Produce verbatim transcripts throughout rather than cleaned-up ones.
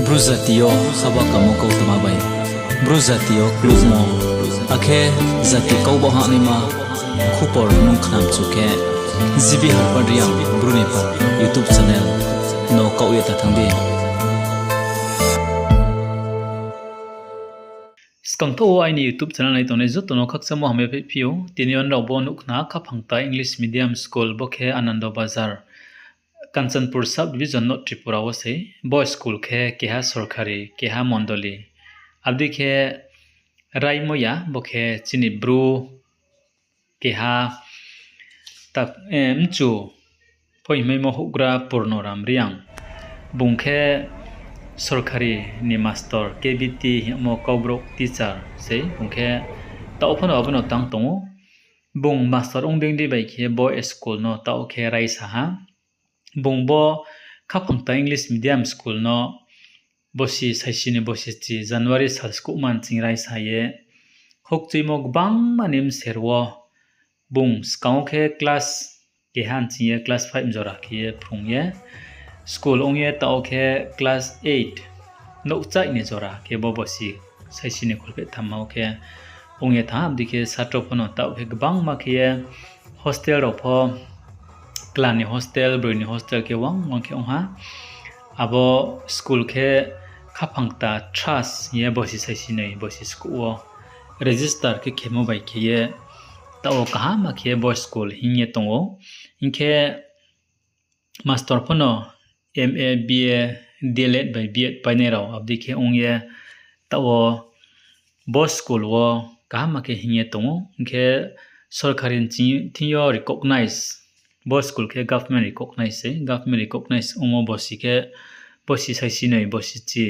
Bru jati yo haba kamo kautma bai, Bru jati yo klukmo, akhe jati kau baoh hahnaima khupor nung khnamchu khe, G B Harpad Reang Bru ni pha YouTube channel no kaoh ye ta thanng di. Skangthaoh wo aini YouTube channel nai tongnai joto no khakchangmo hamya phaiphi ou. Tini yo nrao bo nuh khna Khaphangta English Medium School, bo khe Anando Bazar, Kanchanpur Sub Division, North Tripura wo sei. Bo school khe keha sorkari, keha mondoli. Abo dei khe raimo ya, bo khe chini Bru keha ta, mchu pho hingmaimo houhgra Purnoram Reang. Bung khe sorkari ni mastor, K B T hingmo Kaubrouh teacher sei. Bung khe taoh phano abo no tang tong ou. Bung mastor ong dei dei bai khe bo school no taoh khe raisa ha. Bung bo Khaphangta English Medium School no bosi saisi ni bosi chi January sal skuhma nching raisa ye, houhchuimo gbangma ni mser wo, bung skang wo khe class keha nching ye class five jora khe ye phrung ye, school ong ye taoh khe class eight nouhkchaih ni jora khe bo bosi saisi ni kholpheh thamma wo khe ong ye thanng ha. Abo dei khe satro phano taoh khe gbangma khe ye hostel rao pho, kla ni hostel, broi ni hostel khe wang wang khe ong ha. Abo school khe Khaphangta Trust hing ye bosi saisi noi bosi skuh wo register khe khemo bai khe ye, taoh wo kaham ma khe ye bo school hing ye tong ou. Hing khe mastor phano M A, B A, D L Ed bai B Ed painai rao abo dei khe ong ye, taoh wo bo school wo kaham ma khe hing ye tong ou. Hing khe sorkari ni thing yo recognize, bo school khe government recognize sei, government recognize ongmo bosi khe, bosi saisi noi bosi chi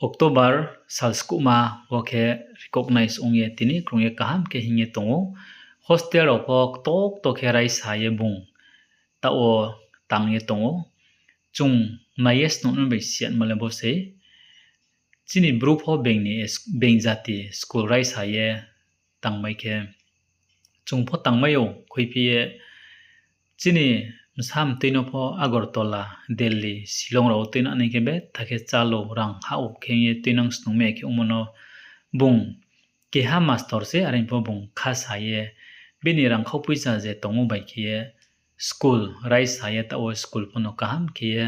October sal skuhma wo khe recognize ong ye tini krung ye kaham khe hing ye tong ou. Hostel rao pho kto kto khe raisa ye bung taoh wo tang ye tong ou. Chung nai ye snung nai bai siyanmo le bo sei. Chini Bru pho being jati school raisa ye tangmai khe, chung pho tangmai ou khuiphi ye, chini bsa mtui no pho Agartala, Delhi, Shillong rao wo tuinang nai khe betha khe chálou rang hah ou khe ye tuinang snungmai ya khe ongmo no bung keha mastor se, are pho bung khasa ye bini rangkhau poicha je tong ou bai khe ye school raisa ye taoh wo school phano kaham khe ye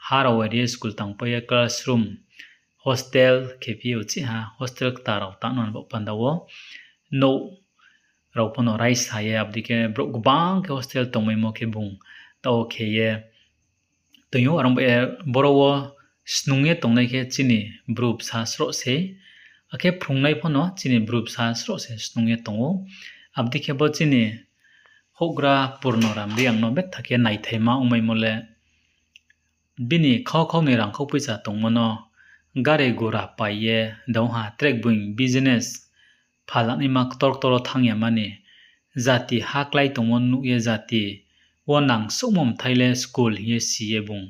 ha rao wai ri ye school tangpai ye classroom, hostel khe phi ou chih ha, hostel kta rao tang no baoh panda wo nouh rao phano raisa ye, abo dei khe brouh gbang khe hostel tongmaimo khe bung taoh wo khe ye toing ou. Are ong bai ye boro wo snung ye tongnai khe chini Bru bsa sroh sei, akhe phrungnai phano chini Bru bsa sroh se snung ye tong ou. Abo dei khe bo chini houhgra Purnoram Reang no betha khe naithaima ongmaimo le, bini khau khau ni rangkhau poicha tongmo no gari gura pai ye, dongha trek boing business phalanaima ktor ktor wo thanng ya mani, jati ha klái tongmo nuh ye jati wo nang souhmo mthai le school hing ye si ye bung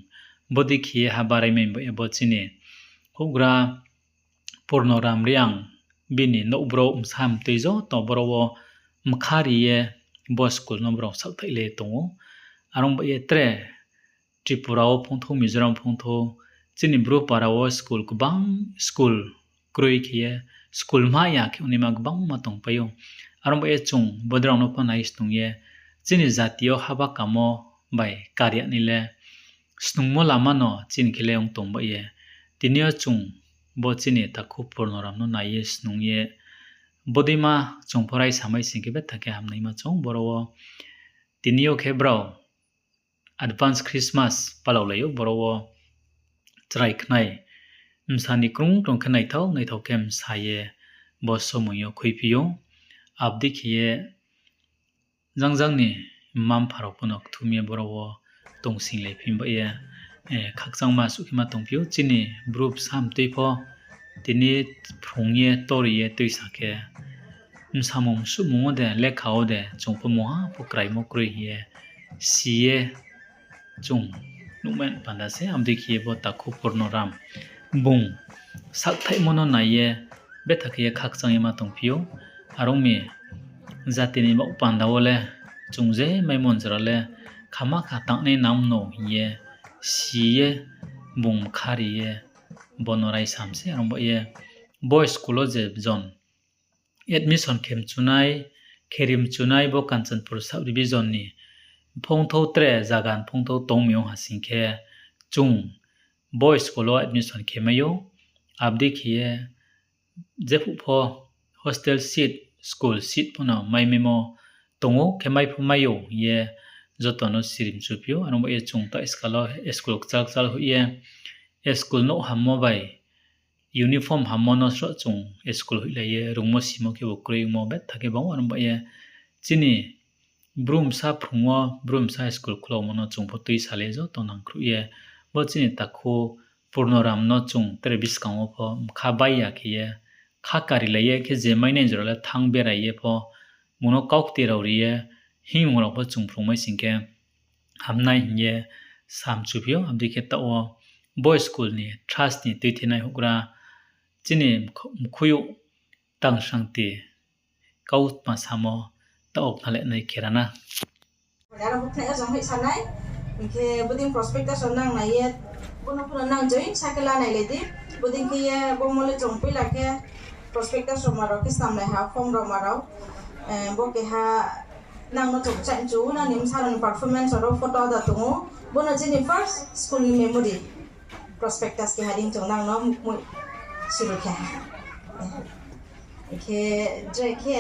bodei khe ye ha baraimai bai ye bo chini houhgra Purnoram Reang bini nouh brouh bsa mtui joto boro wo mkha ri ye bo school no brao saohthaih le tong ou. Are ong bai ye tre Tripura wo phungthou, Mizoram phungthou, chini Bru para wo school gbang, school kroi khe ye, school ma ya khe ongnaima gbangma tongpai ou. Are ong bai ye chung bodei rao no pho nai snung ye, chini jati yo haba kamo bai kariya ni le snungmo lama no chini khe le ong tong bai ye. Tini yo chung bo chini takhu Purnoram no nai ye snung ye, bodeima chung pho raisa mai sing khe betha khe hamnaima chung boro wo. Tini yo khe brao advance Christmas palaulai ou, boro wo chrai khnai. Bsa ni krung krung khe naithao naithao khe bsa ye bo somoing yo khuiphi ou. Abo dei khe ye jang jang ni mma mpha rao pho no kthum ye boro wo tongsinglai phi bai ye, khakchangma suh khe ma tongphi ou. Chini Bru bsa mtui pho tini phrung ye tori ye tuisa khe, bsamung suhmung wo de, lekha wo de, chung pho mungha pho kraimo kroi hing ye si ye chung nuhmai panda se. Abo dei khe ye bo takhu Purnoram bung saohthaihmo no nai ye betha khe ye khakchang ye ma tongphi ou. Are ong mi jati ni baoh panda wo le chung je maimo jora le khama kha tangnai nang no hing ye si ye bung kha ri ye bo no raisam se. Aro ba ye bo school wo je jon admission khe mchunai, khe ri mchunai bo Kanchanpur sub division ni phongthou tre zaga ni phongthou tong mi ong ha sing khe chung bo school wo admission khe mai ou. Abo dei khe ye jephuh pho hostel seat, school seat pho no mai maimo tong ou, khe mai pho mai ou hing ye joto no sirimchuphi ou. Aro ba ye chung ta iskal wo school kchal kchal hoih ye, school nouh hammo bai uniform hammo no sroh chung school hoihlai ye rungmo simo khebu kroi ongmo betha khe bang ou. Aro ba ye chini Bru bsa phrung wo, Bru bsa school khulaumo no chung pho tuisalai ye joto nangkhruh ye, bo chini takhu Purnoram no chung tre buskang wo pho mkha bai ya khe ye, kha karilai ye khe je mainai jora le thanng berai ye pho, bung no kaukti rao ri ye, hingmung rao pho chung phrungmai sing khe hamnai hing ye samchuphi ou. Abo dei khe taoh wo bo school ni trust ni tuithenai houhgra chini mkhu-, mkhuiyouh Tangsangti kautma samo taoh wo khna le nai khe ra na. Aro bo khna yo jang hoih sanai, hing khe bodei prospectus rao nang nai ye, bo no pho no nang join sa khe la nailai di, bodei khe ye bo mo le chung poila khe prospectus rao ma rao khe snam nai ha, form rao ma rao, bo keha nang no chung chaih chu, nang ni bsa rao ni performance aro photo da tong ou, bo no chini first school ni memory. Prospectus keha dei chung nang no mui suru khe ha. Khe, tre khe,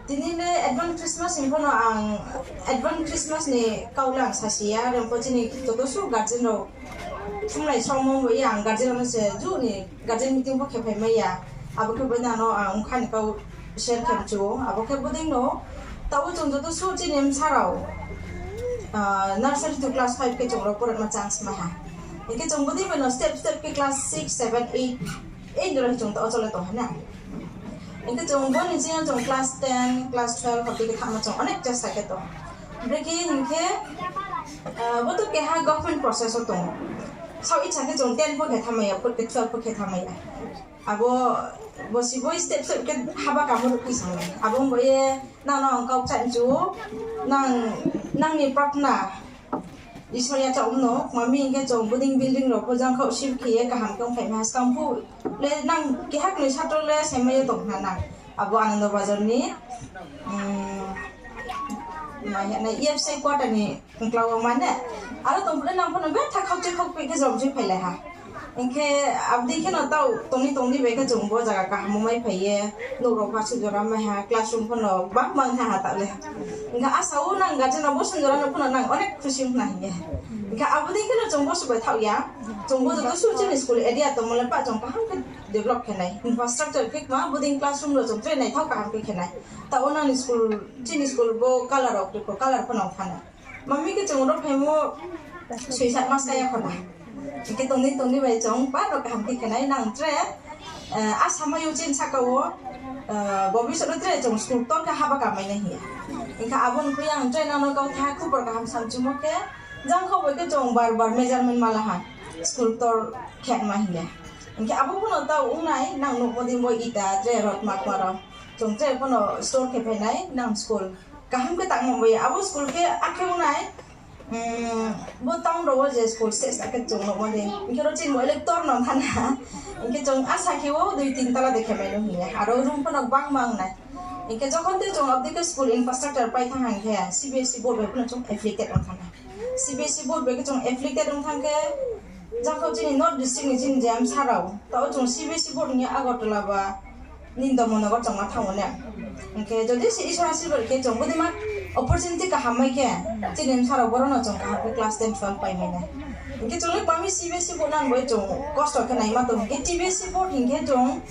tini le advance Christmas hing pho no ang advance Christmas ni kau le ang sasi ya, aro pho chini joto suh guardian rao thumlai saomo bai ye ang guardian rao no se ju ni guardian meeting pho khe phai mai ya. Abo khe bai nang no ang ongkha ni kau share khe mchu ou. Abo khe bodei no, taoh wo chung joto suh chini bsa rao, nursery to class five khe chung rao porema chance mai ha. Hing khe chung bodei bai no step step khe class six, seven, eight, eight jora khe chung taoh wo chole tong ha na. Hing khe chung bo ni chini chung class ten, class twelve, hati khe thanngmo chung onek chesta khe tong. Brekhe hing khe, bo to keha government process wo tong ou. Sao icha khe chung ten pho khe thanngmai ya, phuh khe twelve pho khe thanngmai ya. Abo, bo si bo step step khe haba kamo ruh khe sanglai. Abo bo ye nang no ang kau kchaih mchu ou, nang, nang ni prathna Isor yachaoh no, mami hing khe chung bodei building rao pho jangkhaoh sip khe ye kaham khe ongphai ma skang phuh le nang keha knoi satro le saimai ye tong khna nang. Abo Anando Bazar ni, mai ya nai E F C quarter ni ongklau wo mane. Aro tong phuh le nang pho no betha khaukche khaukpeh khe jrom se phailai ha. Hing khe abo dei khe no taoh tongni tongni bai khe chung bo zaga kaham wo mai phai ye, nouh rao pha suh jora mai ha, classroom pho no bang bang ha ha taoh le. Hing khe asa ou nang guardian rao bo suh jora no pho no nang onek khusi ong khna hing ye. Hing khe abo dei khe no chung bo suh bai thaoh ya. Chung bo joto suh chini school area tongmo le pah chung kaham khe develop khe nai. Infrastructure khe kma, bodei classroom rao chung tre naithaoh kaham khe khe nai. Taoh wo nang ni school, chini school bo color rao, kri pho color pho no thanng nai. Mami khe chung ro phaimo soisa ma ska ya kho na. Hing khe tongni tongni bai chung pah rao kaham khe khe nai nang tre, asa mai ou chini sahka wo, bo bsing no tre chung school ktor khe haba kamai nai hing ye. Hing khe abo ni khui ang tre nang no kautha khupor kaham samchumo khe, jangkhaoh bai khe chung bar bar measurement ma la ha, school ktor khe ma hing ye. Hing khe abo pho no taoh ong nai, nang nuhmo dei bo ita tre rotma kma rao. Chung tre pho no store khe phai nai nang school kaham khe tangmo bai ye. Abo school khe akhe ong nai, bo town rao wo je school se sa khe chung nuhmo dei. Hing khe ro chini bo elector no thanng ha. Hing khe chung asa khe ou dui tin tala de khe mai no hing ye. Aro room pho no gbangma ong nai. Hing khe jokhon tei chung abo dei khe school infrastructure pai thanng ha hing khe C B S E board bai pho no chung afflicted ong thanng nai. C B S E board bai khe chung afflicted ong thanng khe, jangkhaoh chini North District ni chini je bsa rao, taoh chung C B S E board hing ye Agartala ba Nindomo nogo chung ma thanng ou ne. Hing khe jodi se Isor asirbad khe chung bodei ma opportunity kaham mai khe, chini bsa rao boro no chung kaham khe class ten, twelve pai mai nai. Hing khe chung le mami C B S E board nang bai chung kosto khe naima tong hing khe T B S E board hing khe chung,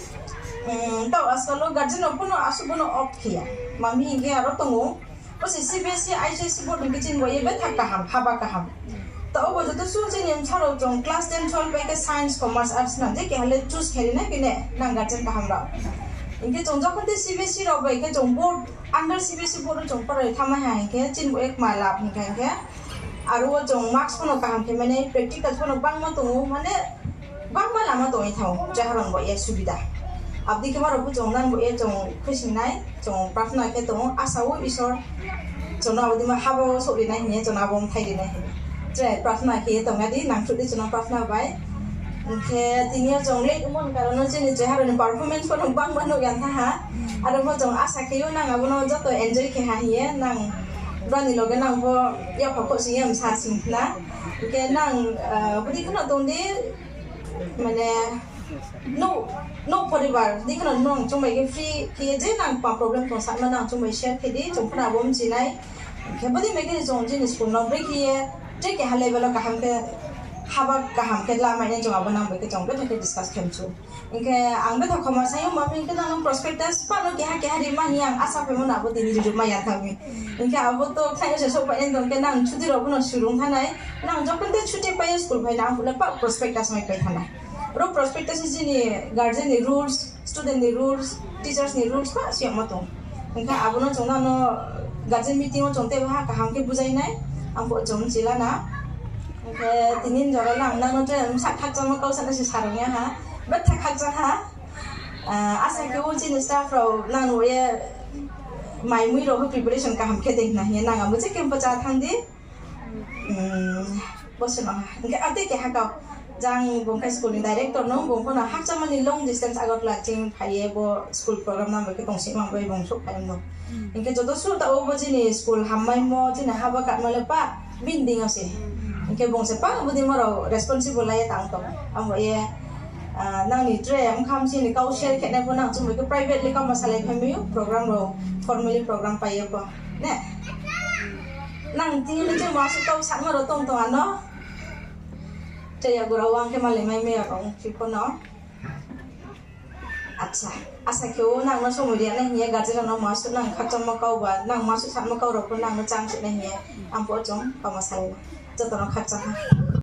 taoh ajkal wo guardian rao pho no asuh bo no opt khe ya. Mami hing khe aro tong ou. Bo se C B S E, I C S E board hing khe chini bo ye betha kaham, haba kaham. Taoh bo joto suh chini bsa rao chung class ten, twelve bai khe science, commerce, arts nang je keha le choose khe ri nai khe ne nang guardian kaham rao. Hing khe chung jokhon tei C B S E rao bai khe chung board, under C B S E board wo chung porai thanngmai ha hing khe chini bo ye kma lab hing khe hing khe. Aro wo chung marks pho no kaham khe mai nai, practical pho no gbangma tong ou, mane gbangma lama tong ye thanng ou, je haron bo ye subida. Abo dei khe ma rao pho chung nang bo ye chung khuising nai, chung prathna khe tong ou, asa ou Isor chung no abo dei ma haba wo souh ri nai hing ye, chung no abo mthai ri nai hing ye. Tre prarthana khe ye tong di, nangkhruh di chung no prarthana bai. Hing khe tini yo chung late ongmo ni karon no chini chrai rao ni performance pho no bangma nuh ya tha ha. Aro pho chung asa khe ou nang abo no joto enjoy khe ha hing ye, nang brao ni loge nang pho yapha khosing ye msa sing khna. Hing khe nang, ah, bodi kheno tong di, mane, nouh, nouh poribar di kheno nang chung bai khe free khe ye je nang pa problem tong sa no nang chung bai share khe di, chung pho no abo mchi nai. Hing khe bodi mai khe chung chini school no brekhe ye, tre keha level wo kaham khe, haba kaham khe lamai nai chung abo nang bai khe chung betha khe discuss khe mchu. Hing khe ang betha khoma sai ou, ma hing khe nang no prospectus pha no keha keha ri ma hing ye ang asa phaimo no abo tini ri mai ya tha mi. Hing khe abo to khnai se souhphai nai tong khe nang chuti rao pho no surung thanai. Nang jokhon te chuti pai ye school phai na, ang phuh le pa prospectus mai pai thanai. Ro prospectus ni chini guardian ni rules, student ni rules, teachers ni rules pha siyamo tong. Hing khe abo no chung nang no guardian meeting wo chung tei ha kaham khe bujai nai, ang pho chung mchi la na. Hing khe tini jora le ang nang no tre bsa khakchangmo kau sa no se sarung ya ha, betha khakchang ha. Ah, asa khe ou chini staff rao nang no ye mai mui rao pho preparation kaham khe tei khna hing ye nang abo je khe mpha cha thanng di. Bo se no ha. Hing khe ate keha kau. Jang bung khe school ni director no, bung pho no hakchangma ni long distance Agartala ching phai ye bo school program nang bai khe tongsi mang bai bung souhphai no. Hing khe joto suh taoh wo bo chini school hammaimo, chini haba katma le pa bini deing yo se. Hing khe bung se pa bodi ma rao responsible lai ye tang tong. Abo ye, ah, nang ni tre bkha mchi ni kau share khe nai pho nang chung bai khe privately kauma salai phai mai ou, program rao formally program pai ye pho. Ne? Nang tini ni je ma suh kau sakma rao tong tong ano. Tre ya gura wang khe malai mai mai ya kong phi pho no. Acha, asa khe ou nang no somoi ri ya nai hing ye guardian rao no ma suh nang khakchangmo kau ba, nang ma suh sakmo kau rao pho nang no chang suh nai hing ye, ang pho chung kauma salai na. Joto no khakchang ha.